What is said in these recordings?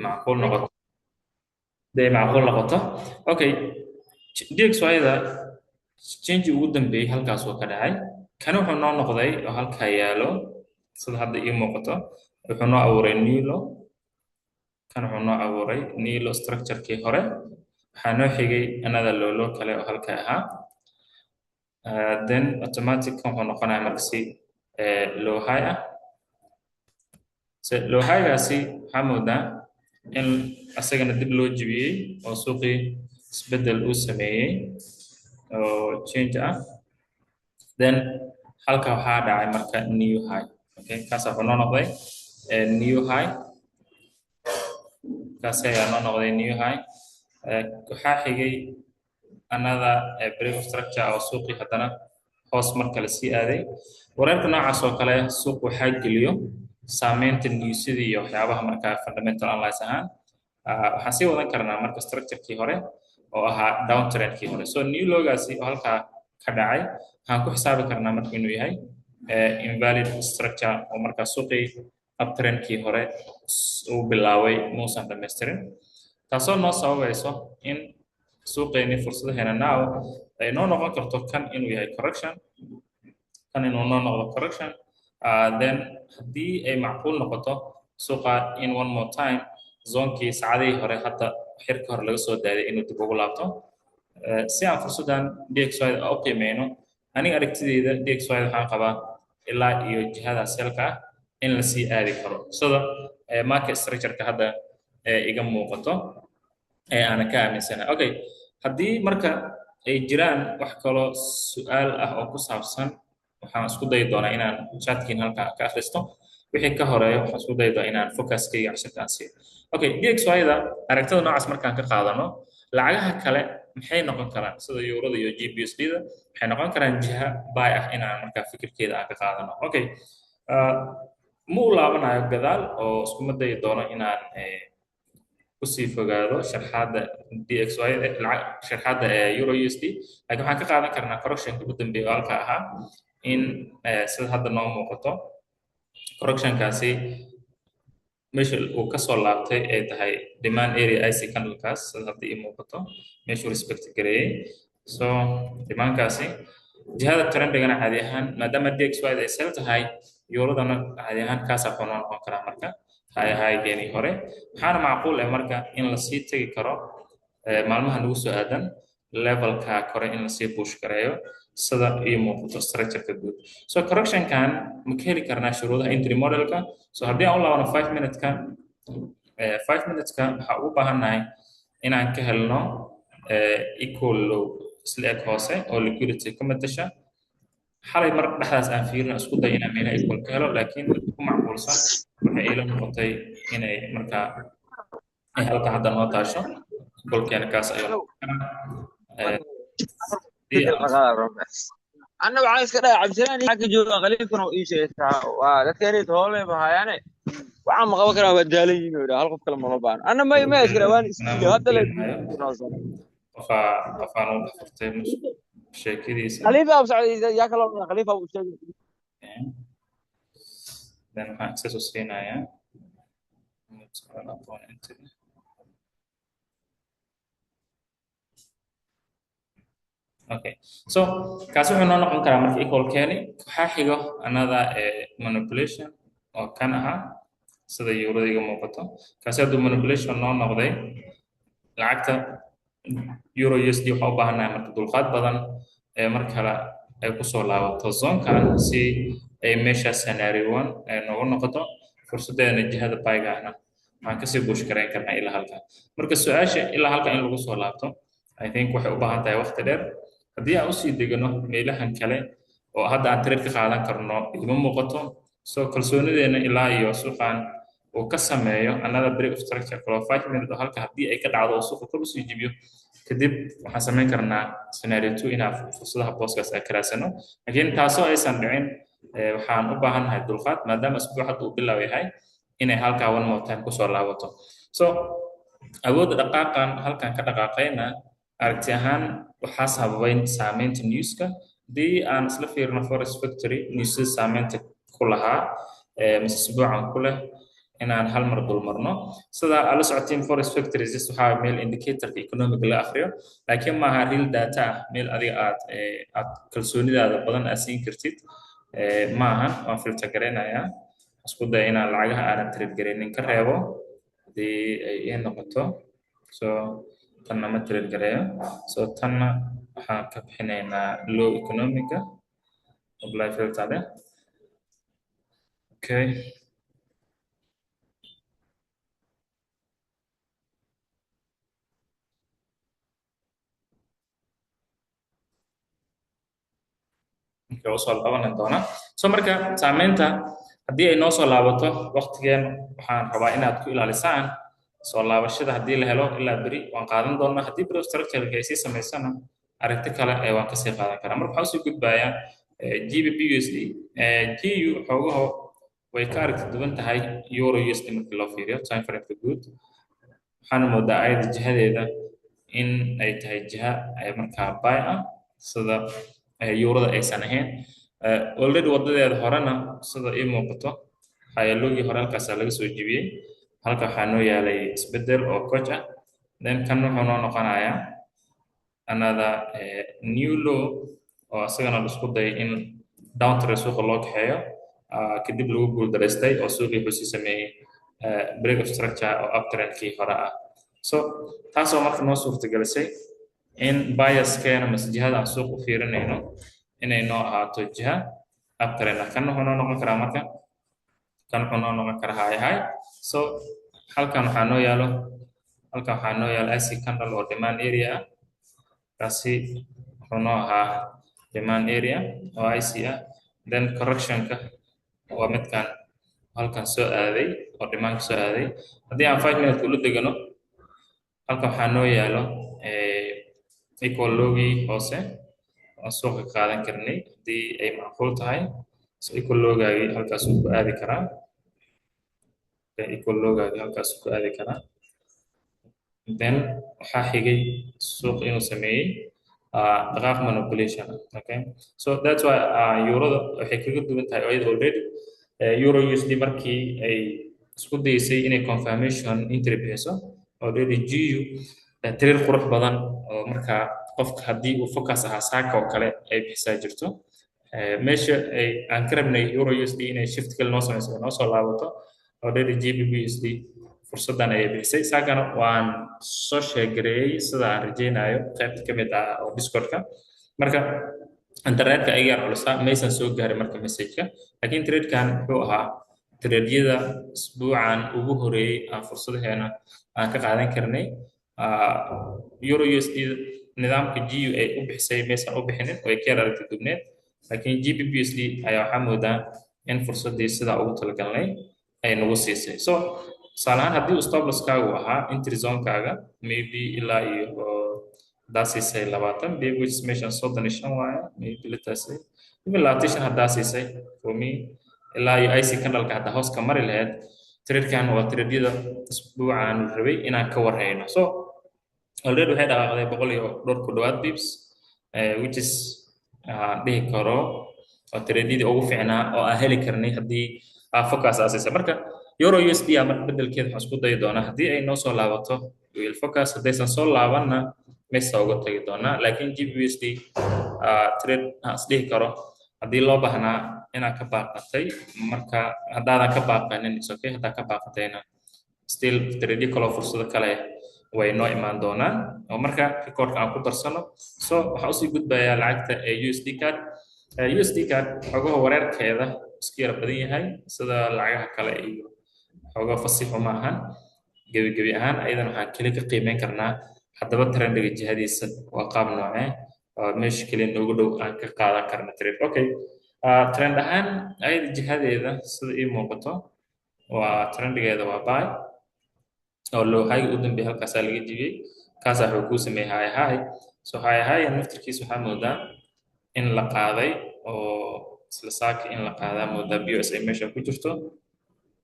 Macquul noqoto, haddii ay macquul noqoto. Okay, DXY-da change ugu dambeeyey halkaas oo ka dhacay, kani wuxuu noo noqday oo halkaa yaalo, sida hadda ii muuqato, wuxuu noo abuuray new low. Kan wuxuu noo abuuray new low structure-kii hore. Waxaa noo xigay another low kale oo halka ahaa. Then automatic kan wuxuu noqonayaa marka si low high ah. So low high-gaasi waxaa moodaa in asagana dib loo jibiyey oo suuqii isbeddel uu sameeyey oo change ah. Then halka waxaa dhacay marka new high. Okay, kaas wuxuu noo noqday new high, kaasi ayaa noo noqday new high. Waxaa xigay another break of structure oo suuqii haddana hoos mar kale sii aaday. Wareerka noocaas oo kale suuq waxaa geliyo saameynta newsyada iyo waxyaabaha markaa fundamental analysis ahaan. Waxaan sii wadan karnaa marka structure-kii hore oo ahaa downtrend-kii hore. So new low-gaasi oo halkaa ka dhacay waxaan ku xisaabi karnaa marka inuu yahay invalid structure oo markaa suuqii uptrend-kii hore uu bilaabay muusan dhammaystirin, taasoo noo sababayso in suuqeeni fursadaheena now ay noo noqon karto kan inuu yahay correction, kan inuu noo noqdo correction. Then haddii ay macquul noqoto suuqa in one more time zonekii saacadihii hore hadda xirka hore laga soo daaday inuu dib ugu laabto. Si aan fursaddan DXY u qiimeyno, aniga aragtideyda DXY waxaan qabaa ilaa iyo jihada sell-ka ah in la sii aadi karo, sida market structure-ka hadda iga muuqato ee aanan ka aaminsanahay. Okay, haddii marka ay jiraan wax kaloo su-aal ah oo ku saabsan, waxaan isku dayi doonaa inaan chatkiin halka ka akhristo. Wixii ka horeeya waxaan isku dayi doonaa inaan focuskayga cashirkaan siiyo. Okay, DXY-da aragtida noocaas markaan ka qaadano, lacagaha kale maxay noqon karaan? Sida eurada iyo GBPUSD-da waxay noqon karaan jiha buy ah inaan markaa fikirkeeda aan ka qaadano. Okay, ma u laabanayo gadaal oo iskuma dayi doono inaan kusii fogaado sharxaadda DXY, sharxaadda euro USD, laakiin waxaan ka qaadan karnaa correctionka ugu dambeeya oo halka ahaa in sida hadda noo muuqato correctionkaasi meesha uu kasoo laabtay ay tahay demand area IC candlekaas. Sida hadda ii muuqato meeshuu respect gareeyey, so demandkaasi jihada trendigana caadi ahaan, maadaama DXY ay sell tahay, eurodana caadi ahaan kaasaa ku noo noqon karaa marka high highgeenii hore. Waxaana macquul ah marka in lasii tegi karo maalmaha nagu soo aadan levelka kore in lasii push gareeyo, sida ii muuqato structure-ka guud. So correctionkan ma ka heli karnaa shuruudaha entry modelka? So haddii aan u laabano 5 minute-ka, 5 minutes-ka waxaa ugu baahannahay inaan ka helno equal low, isla eg hoose oo liquidity ka matasha. Xalay mar dhexdaas aan fiirino, isku day inaan meelaha equal ka helo, laakiin ku macquulsan waxay ila noqotay inay markaa ay halka hadda noo taasho. Equalkeena kaas ayuu noqon karaa. Anna waxaan iska dhahay Cabdisalaan xagga jooga, Khaliifkana uu ii sheegay waa dadka inay hoolay bahayaane, waxaan ma qaban karaa, waa daalan yihiin oo hal qof kale ma baahno. Anna may iska dhahay, waan istiilay hadda la. Qofaan u dhex furtay sheekadiisa. Khaliifa ab socday, yaa kaloo Khaliifa uu sheegay. Then waxaan access u siinayaa mute all opponent. Okay, so kaasi wuxuu noo noqon karaa marka equal keeni. Waxaa xigo another manipulation oo kan ahaa, sida eurada iga muuqato. Kaasi hadduu manipulation noo noqday, lacagta euro USD waxaa u baahannahay marka dulqaad badan ee mar kale ay kusoo laabato zonekan si ay meesha scenario one ay noogu noqoto. Fursaddeena jihada buyga ahna waxaan kasii push garayn karnaa ilaa halkan. Marka su-aasha ilaa halkan in lagu soo laabto, I think waxay u baahan tahay waqti dheer. Haddii aan usii degano meelahan kale oo hadda aan trade ka qaadan karno, igama muuqato. So kalsoonideena ilaa iyo suuqan uu ka sameeyo another break of structure kaloo 5 minute oo halka haddii ay ka dhacdo oo suuqa kor usii jibiyo, kadib waxaan samayn karnaa scenario two inaan fursadaha booskaas aan ka raadsano. Laakiin taasoo aysan dhicin, waxaan u baahannahay dulqaad, maadaama isbuuc hadda uu bilow yahay, inay halkaa one more time kusoo laabato. So awoodda dhaqaaqan halkan ka dhaqaaqayna aragti ahaan waxaa sababay saameynta newska. Haddii aan isla fiirino Forex Factory newsada saameynta ku lahaa mise isbuucan ku leh, Inaan hal mar dulmarno, sida aad la socotiin, Forex Factory just waxaa meel indicatorka economic la akhriyo, laakiin maaha real data ah, meel adiga aad kalsoonidaada badan aad siin kartid maahan. Waan filter garaynayaa, isku daya inaan lacagaha aanan trade garaynin ka reebo haddii ay ii noqoto. So tanna ma trade gareeyo, so tanna waxaan ka bixinaynaa low economica. Apply filter leh. Okay. Okay, usoo laaban doonaa. So marka saameynta haddii ay noo soo laabato waqtigeen, waxaan rabaa inaad ku ilaalisaan soo laabashada. Haddii la helo ilaa beri waan qaadan doonaa. Haddii beri structure ay sii samaysana, aragti kale ee waan kasii qaadan karaa. Marka waxaa usii gudbayaa GBP USD. GU xoogaho way ka aragti duwan tahay euro USD markii loo fiiriyo time frame-ka guud. Waxaana moodaa ayada jihadeeda in ay tahay jiha ay markaa buy ah, sida eurada aysan ahayn. Already wadadeeda horena, sida ii muuqato, hayaloogii hore halkaasaa laga soo jibiyey. Halka waxaa noo yaalay isbedel oo CHoCH ah. Then kan wuxuu noo noqonayaa another new low oo isagana la isku dayay in downtrend suuqa loo kaxeeyo, kadib lagu guuldaraystay oo suuqii wuxuu sii sameeyey break of structure oo uptrendkii hore ah. So taasoo marka noo suurtagelisay in biaskeena mase jihada aan suuq u fiirinayno inay noo ahaato jiha uptrend ah. Kan wuxuu noo noqon karaa, marka kan wuxuu noo noqon karaa high high. So halkan waxaa noo yaalo IC candle oo demand area ah. Kaasi wuxuu noo ahaa demand area oo IC ah. Then correctionka waa midkan halkan soo aaday oo demandka soo aaday. Haddii aan 5 minute ula degano, halkan waxaa noo yaalo equal lowgii hoose aan suuqa qaadan karnay haddii ay macquul tahay. So equal lowgaagii halkaasuu ku aadi karaa, equal lowgaagii halkaasuu ku aadi karaa. Then waxaa xigay suuq inuu sameeyey dhaqaaq manipulation. Okay, so that's why eurada waxay kaga duwan tahay iyada already euro USD markii ay isku daysay inay confirmation entry bixiso, already GU trade qurux badan oo markaa qofka haddii uu focus ahaa saaka oo kale ay bixisaa jirto. Meesha ay aan ka rabnay euro USD inay shift kale noo sameyso, noo soo laabato, already GBP USD fursaddan ayay bixisay. Saakana waan soo sheegareeyey, sida aan rajeynayo, qaybta ka mid ah oo Discordka. Marka internetka ayaga yar culusaa, maysan soo gaarin marka messageka, laakiin tradekan wuxuu ahaa tradeyada isbuucan ugu horeeyey aan fursadaheena aan ka qaadan karnay. Euro USD nidaamka GU ay u bixisay maysan u bixinin, way ka yar aragti dubneed, laakiin GBP USD ayaa waxaa moodaa in fursaddii sidaa ugu talagalnay ay nagu siisay. So tusaale ahaan, haddii uu stop losskaagu ahaa entry zonekaaga maybe ilaa iyo haddaa siisay 20 pip, which is meeshan 35 waaye, maybe litaasay even 25 haddaa siisay, for me ilaa iyo IC candleka haddaa hoos ka mari lahayd, tradekan waa tradeyada isbuucaan rabay inaan ka warhayno. So already waxay dhaqaaqday boqol iyo dhowr ku dhawaad pips, which is aan dhihi karo waa tradeyadii ugu fiicnaa oo aan heli karnay haddii aa focus aa siisay. Marka euro USD a marka bedelkeeda waxaan isku dayi doonaa haddii ay noo soo laabato will focus, haddaysan soo laabanna meesa uga tagi doonaa. Laakiin GBP USD trade aan is dhihi karo haddii loo baahnaa inaad ka baaqatay, marka haddaadan ka baaqanin is okay, haddaa ka baaqatayna still trade kaloo fursado kale way noo imaan doonaan oo marka recordka aan ku darsano. So waxaan usii gudbayaa lacagta ee USD CAD. USD CAD xogaha wareerkeeda iska yara badan yahay sida lacagaha kale iyo xogaa fasiixu ma ahan gebi gebi ahaan. Ayadan waxaan keli ka qiimeyn karnaa haddaba trendiga jihadiisa waa qaab noocee, meesha keliya noogu dhow aan ka qaadan karna trade. Okay, trend ahaan ayada jihadeeda sida ii muuqato waa trendigeeda waa buy oo low high u dambeeyay halkaasaa laga jibiyey, kaasaa wuxuu kuu sameeyey high high. So high high naftirkiisa waxaa moodaa in la qaaday oo isla saaka in la qaadaa moodaa BOS ay meesha ku jirto,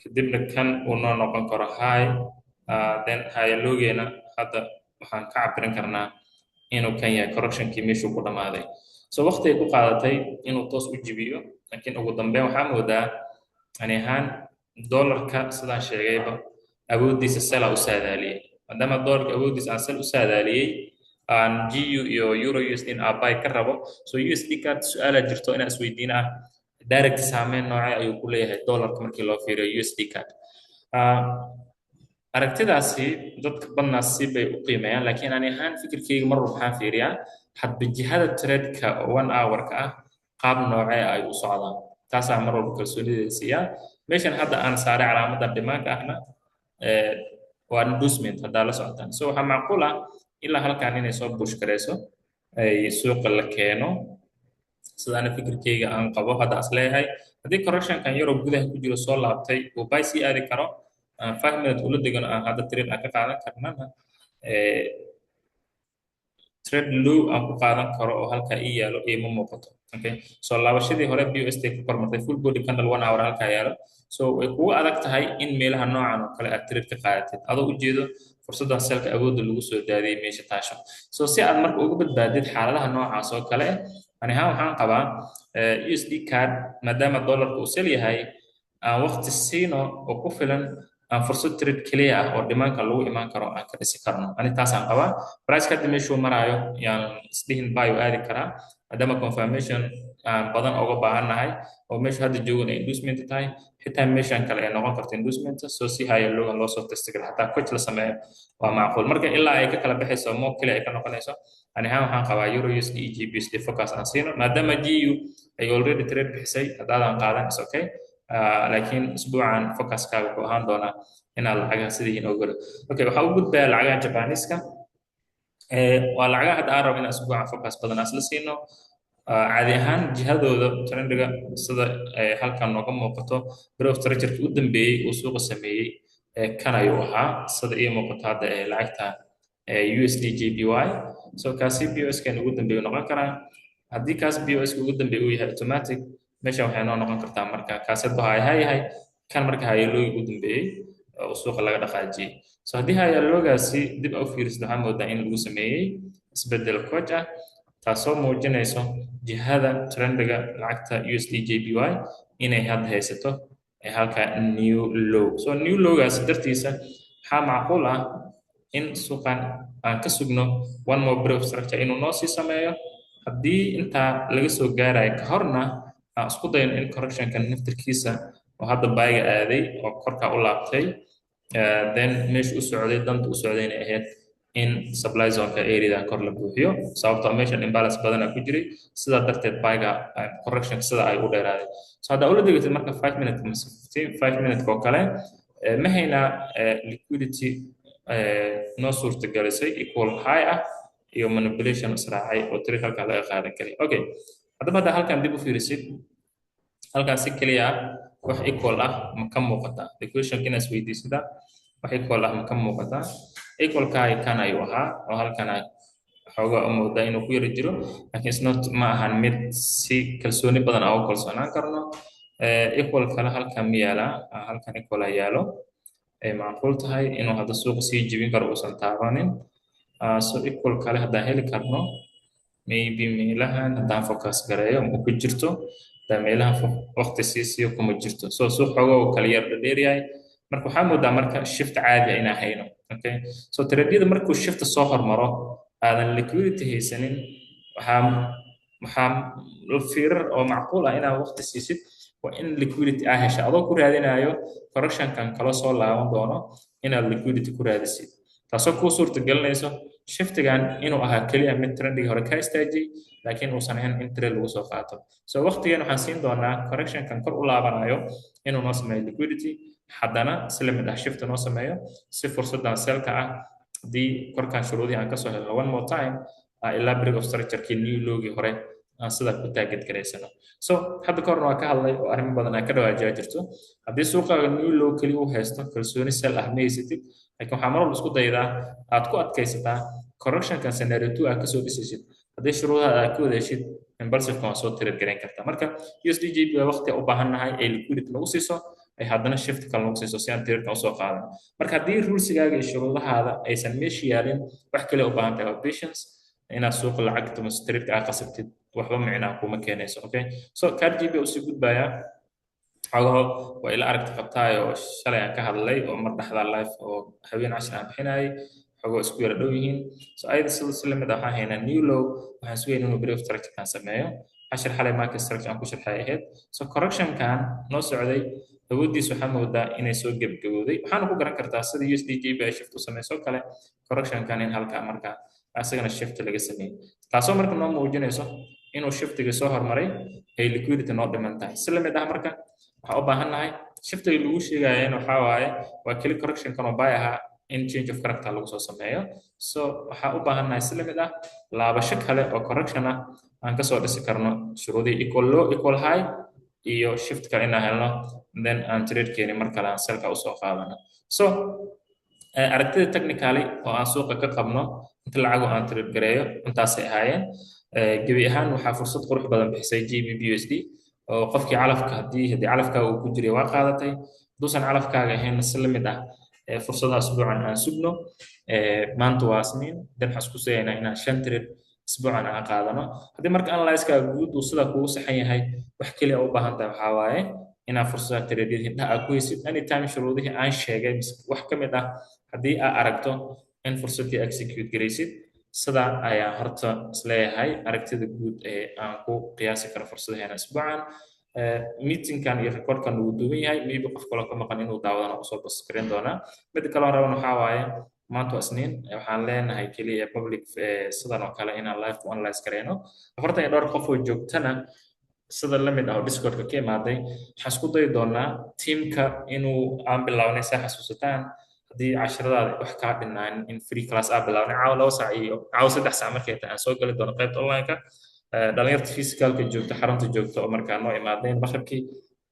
kadibna kan uu noo noqon karo high. Then high lowgeena hadda waxaan ka cabirin karnaa inuu kan yahay correctionkii meeshuu ku dhammaaday. So waqti ay ku qaadatay inuu toos u jibiyo, laakiin ugu dambeyn waxaa moodaa ani ahaan Dollarka, sidaan sheegayba, awooddiisa sell u saadaaliyey. Maadaama dollarka awooddiisa aan sell u saadaaliyey, aan GU iyo euro USD in aan buy ka rabo. So USD CAD su-aalaa jirto inaan isweydiin ah: direct saameyn noocee ayuu ku leeyahay dollarka markii loo fiiriyo USD CAD? Aragtidaasi dadka badnaa si bay u qiimeeyaan, laakiin ani ahaan fikirkeyga mar walba waxaan fiiriyaa hadba jihada trade-ka oo 1 hour-ka ah qaab noocee ay u socdaan. Taasaa mar walba kalsoonideeda siiyaa. Meeshan hadda aan saaray calaamadan demand-ka ahna waa inducement haddaa la socotaan. So waxaa macquul ah ilaa halkan inay soo push gareyso, ay suuqa la keeno. Sidaana fikirkeyga aan qabo hadda as leeyahay, haddii correctionkan yaroo gudaha ku jiro soo laabtay uu buy sii aadi karo, aan 5 minute ula degano, aan hadda trade aan ka qaadan karnana, trade low aan ku qaadan karo oo halkaa ii yaalo iima muuqato. Okay, so laabashadii hore BOS ku kormartay, full body candle 1 hour halkaa yaalo. So way kugu adag tahay in meelaha noocan oo kale aad trade ka qaadatid, adoo ujeedo fursaddan sell-ka awoodda lagu soo daadiyay meesha taasho. So si aad marka uga badbaadid xaaladaha noocaas oo kale, ani ahaan waxaan qabaa USD CAD, maadaama dollarka uu sell yahay, aan waqti siino oo ku filan aan fursad trade keliya ah oo demand-ka lagu imaan karo aan ka dhisi karno. Ani taasaan qabaa. Price hadda meeshuu maraayo yaan isdhihin buy u aadi karaa, maadaama confirmation aan badan uga baahannahay oo meeshu hadda joogan ay inducement tahay. Xitaa meeshan kale ay noqon karto inducement, soo si haya loogan loo soo testi karo, xataa CHoCH la sameeyo waa macquul. Marka ilaa ay ka kala baxayso mo keli ay ka noqonayso, ani ahaan waxaan qabaa euro USD iyo GBP focus aan siino, maadaama GU ay already trade bixisay. Haddaadan qaadan is okay, laakiin isbuucan focuskaaga wuxuu ahaan doonaa inaad lacagaha sidiihin ogolo. Okay, waxaa u gudbaya lacagaha Jabaniska. Waa lacagaha hadda aan rabo inaan isbuucan focus badan aan isla siino. Caadi ahaan jihadooda trendiga, sida halkan nooga muuqato, break of structure u dambeeyey uu suuqa sameeyey kan ayuu ahaa, sida ii muuqato hadda ee lacagta USD JPY. So kaasi BOS kan ugu dambeeyu noqon karaa. Haddii kaas BOS ugu dambeeya uu yahay, automatic meesha waxay noo noqon kartaa marka kaasi hadduu yahay kan marka higher low-gii ugu dambeeyey oo suuqa laga dhaqaajiyey. So haddii higher low-gaasi dib u fiirisid, waxaa moodaa in lagu sameeyey isbeddel CHoCH ah, taasoo muujinayso jihada trendiga lacagta USD JPY inay hadda haysato halka new low. So new lowgaasi dartiisa waxaa macquul ah in suuqan aan ka sugno one more break of structure inuu noo sii sameeyo. Haddii intaa laga soo gaarayo ka horna, aan isku dayno in correctionkan naftirkiisa oo hadda buy-ga aaday oo korka u laabtay, then meesha u socday, danta u socday inay ahayd in supply zoneka areadan kor la buuxiyo, sababtoo meeshan imbalance badanaa ku jiray. Sidaa darteed buy-ga correction sida ay u dheeraaday. So haddaa ula degatid marka 5 minute mise 5 minute oo kale, ma haynaa liquidity noo suurtagalisay equal high ah iyo manipulation israacay oo trade halkan laga qaadan karay. Okay, haddaba haddaa halkan dib u fiirisid, halkan si keliya ah wax equal ah ma ka muuqataa? The question inaad isweydiisida: wax equal ah ma ka muuqataa? Equalkaay kan ayuu ahaa oo halkan xoogaa u moodaa inuu ku yara jiro, laakiin it's not, ma ahan mid si kalsooni badan aan u kalsoonaan karno. Equal kale halkan ma yaalaa? Halkan equal a yaalo ay macquul tahay inuu hadda suuqa sii jibin karo, uusan taabanin. So equal kale haddaan heli karno, maybe meelahan haddaan focus gareeyo ma ku jirto? Haddaan meelahan waqti sii siiyo, kuma jirto. So suuq xoogaa uu kala yar dhadheer yahay. Marka waxaa moodaa marka shift caadi ah inaan hayno. Okay, so trade-yada markuu shift soo hormaro, aadan liquidity haysanin, waxaa fiirar oo macquul ah inaad waqti siisid waa in liquidity aa hesha, adoo ku raadinayo correctionkan kala soo laaban doono inaad liquidity ku raadisid, taasoo kuu suurtagelinayso shiftigan inuu ahaa keliya mid trendigii hore ka istaajiyey, laakiin uusan ahayn in trade lagu soo qaato. So waqtigan waxaan siin doonaa correctionkan kor u laabanayo inuu noo sameeyo liquidity, haddana si lamid ah shift noo sameeyo, si fursaddan sell-ka ah, haddii korkan shuruudihii aan kasoo helno one more time, ilaa break of structure-kii new lowgii hore aan sidaa ku target garaysano. So hadda ka horna waa ka hadlay oo arrimo badan aan ka dhawaajiyaa jirto. Haddii suuqaaga new low keliya u haysto, kalsooni sell ah ma haysatid, laakiin waxaa mar walba isku daydaa aad ku adkaysataa correctionkan scenario two aad kasoo dhisaysid. Haddii shuruudaha aad ku wada heshid, impulsive waa soo trade garayn kartaa. Marka USD JPY waa waqti u baahan nahay ay liquidity nagu siiso, ay haddana shift kale nagu siiso, si aan trade usoo qaadan. Marka haddii rulesigaaga iyo shuruudahaada aysan meesha yaalin, wax kale u baahan tahay waa patience. Inaad suuqa lacagta mase trade aad qasabtid waxba micnaa kuma keenayso. Okay, so CAD JPY usii gudbayaa. Xogaho waa ila aragti qabtaay oo shalay aan ka hadlay oo mar dhexda live oo habeen cashir aan bixinayay, xogoo isku yara dhow yihiin. So ayada sida si lamid ah waxaan haynaa new low. Waxaan sugayna inuu break structure kan sameeyo. Cashir xalay market structure aan ku sharxay ahayd. So correctionkan noo socday awooddiis waxaa moodaa inay soo gebgabowday. Waxaana ku garan kartaa sida USD JPY shift u sameyso kale, correctionkan in halkaa marka asagana shift laga sameeyey, taasoo marka noo muujinayso inuu shiftiga soo hormaray ay liquidity noo dhiman tahay. Si lamid ah marka waxaa u baahan nahay shiftiga lagu sheegayana waxaa waaye waa keli correctionkan oo buy ahaa in change of character lagu soo sameeyo. So waxaa u baahan nahay si lamid ah laabasho kale oo correction ah aan kasoo dhisi karno shuruudihii equal low, equal high iyo shift kale inaan helno, then aan tradekeeni mar kale aan sellka usoo qaadano. So aragtida technically oo aan suuqa ka qabno inta lacago aan trade gareeyo intaasay ahaayeen. Gebi ahaan waxaa fursad qurux badan bixisay GBP USD oo qofkii calafka haddii calafkaaga uu ku jiray waa qaadatay. Hadduusan calafkaaga ahayn, si lamid ah fursadaha usbuucan aan sugno. Maanta waa Isniin, dan waxaan isku dayaynaa inaan shan trade isbuucan aan qaadano. Haddii marka analysiska guud uu sida kugu saxan yahay, wax keliya u baahan tahay waxaa waaye inaad fursadaha tradeyada hindhaha aad ku haysid. Anytime shuruudihii aan sheegay wax ka mid ah haddii aad aragto, in fursaddii execute garaysid. Sida ayaa horta isleeyahay aragtida guud ee aan ku qiyaasi karo fursadaheena isbuucan. Meetingkan iyo recordkan wuu duuban yahay, maybe qof kaloo ka maqan inuu daawadana usoo post gareyn doonaa. Mida kaloo raban waxaa waaye maanta waa Isniin, waxaan leenahay keliya public sidan oo kale inaan live ku analyze gareyno 42 qof oo joogtana. Sida la mid ah oo Discordka ka imaaday, waxaan isku dayi doonaa teamka inuu aan bilownay saa xasuusataan. Haddii casharadaada wax kaa dhinaan, in free class aa bilownay caawa 2 saac iyo caawa 3 saac markay tahay aan soo gali doono qaybta online-ka. Dhalinyarta physicalka joogta, xarunta joogta oo markaa noo imaadeen maqribkii,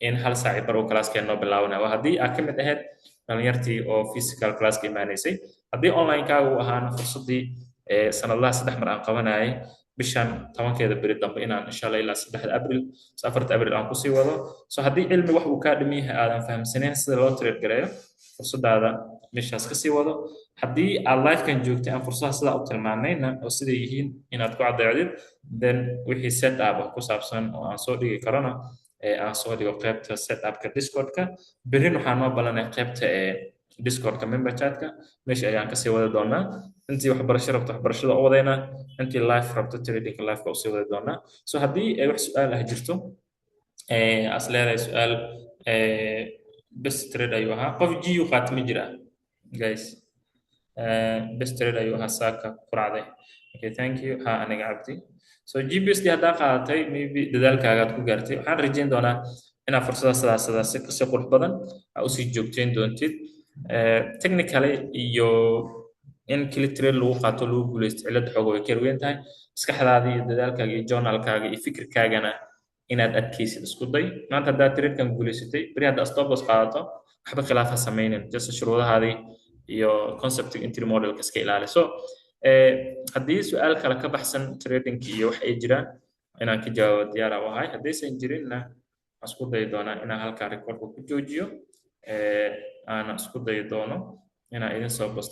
in 1 saac iyo bar uu classkeen noo bilaabanaya, waa haddii aa ka mid ahayd dhalinyartii oo physical classka imaanaysay. Haddii online-kaaga uu ahaana, fursaddii sanadlaha saddex mar aan qabanayay, bishan 10-keeda beri dambe inaan insha Allah ilaa 3da Abril, 4ta Abril aan kusii wado. So haddii cilmi wax uu kaa dhiman yahay, aadan fahamsanayn sida loo trade gareeyo, fursadaada meeshaas kasii wado. Haddii aad livekan joogtay aan fursadaha sidaa u tilmaanayna oo siday yihiin inaad ku caddeecdid, then wixii set up ku saabsan oo aan soo dhigi karona aan soo dhigo qaybta setupka Discordka. Berrin waxaa noo balanay qaybta ee Discordka member chatka, meesha ayaan kasii wadi doonaa. Intii waxbarasho rabto, waxbarashada u wadaynaa. Intii live rabto, tradingka liveka usii wadi doonaa. So haddii ay wax su-aal ah jirto, as leedahay su-aal, best trade ayuu ahaa. Qof GU qaata ma jira, guys? Best trade ayuu ahaa saaka quracday. Okay, thank you. Ha, aniga Cabdi. So GBPUSD haddaa qaadatay, maybe dadaalkaagaad ku gaartay. Waxaan rajayn doonaa inaad fursada sidaas sidaas si kasii qurux badan aa usii joogteyn doontid. Technically iyo in keli trade lagu qaato lagu guuleysto, cilladda xooga way ka weyn tahay. Maskaxdaada iyo dadaalkaaga iyo journalkaaga iyo fikirkaagana inaad adkaysid isku day. Maanta haddaad tradekan guuleysatay, beri haddaa stop loss qaadato, waxba khilaaf ha samaynin. Just shuruudahaadii iyo conceptiga entry modelka iska ilaali. So haddii su-aal kale ka baxsan trading iyo wax ay jiraan, inaan ka jawaabo diyaara u ahay. Haddaysan jirinna, waxaan isku dayi doonaa inaan halkaa recordka ku joojiyo, aana isku dayi doono inaan idin soo post.